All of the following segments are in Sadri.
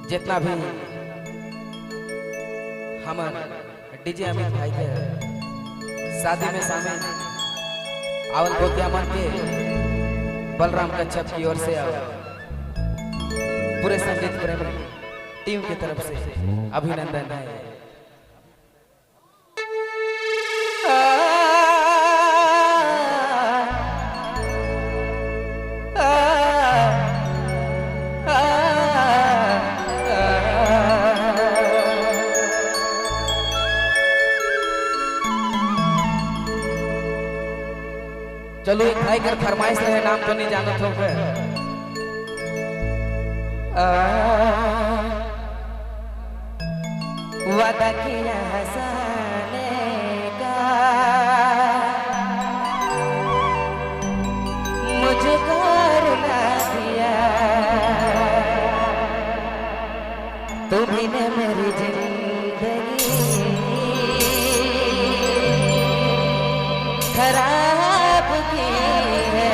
जितना भी हमार डीजे अमित भाई के शादी में शामिल आवल गोतिया मन के बलराम कच्छप की ओर से और पूरे संगीत प्रेमी टीम की तरफ से अभिनंदन है। चलो एक भाई कर फरमाइश रहे, नाम तो नहीं जानत हो फिर। वादा किया हंसाने का, मुझको रुला दिया, तुम्ही ने मेरी जिंदगी खराब की है।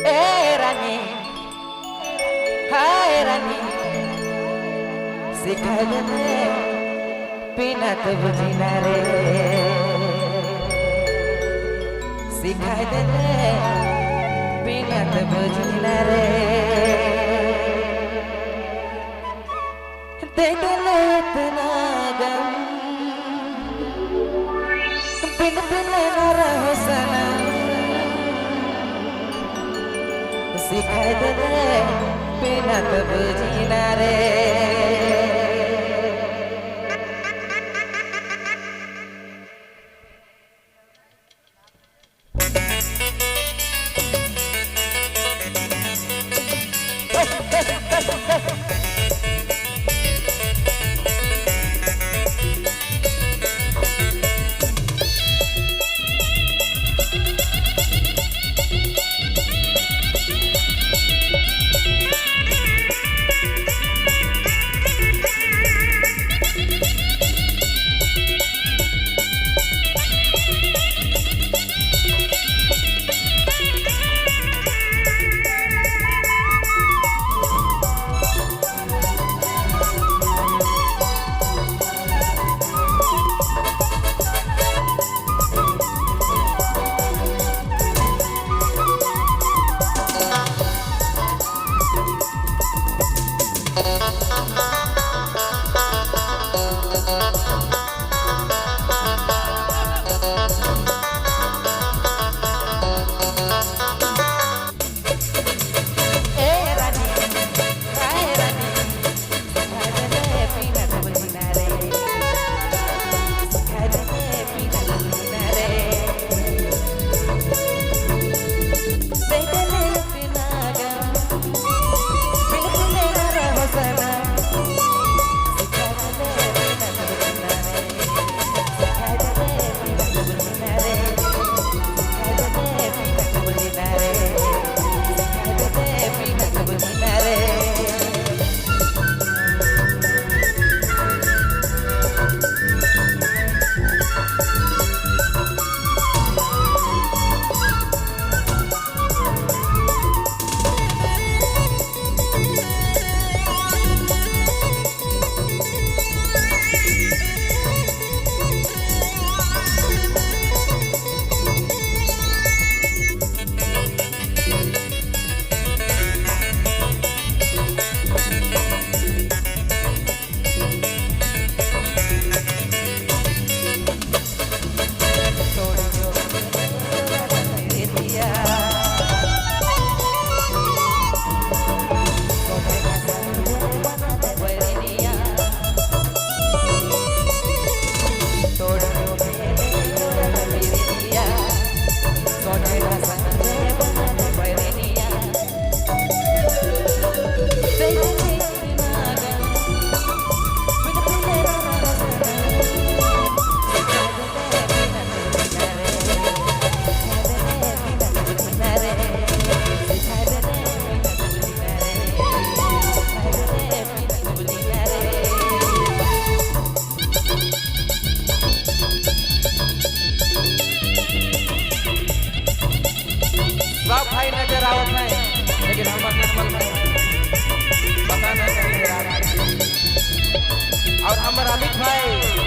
ए रानी, हाय रानी, सिखा दे पीना तो बुझीना रे, सिखा दे पीना तो बुझीना रे। दे दे इतना गम, बिन बिन न रहो सनम, सिखा दे बिना तो बुझीना रे। सब भाई नजर आवत है, लेकिन हमार निर्मल भाई पता नहीं कहीं हेरा गए। और हमार अमित भाई।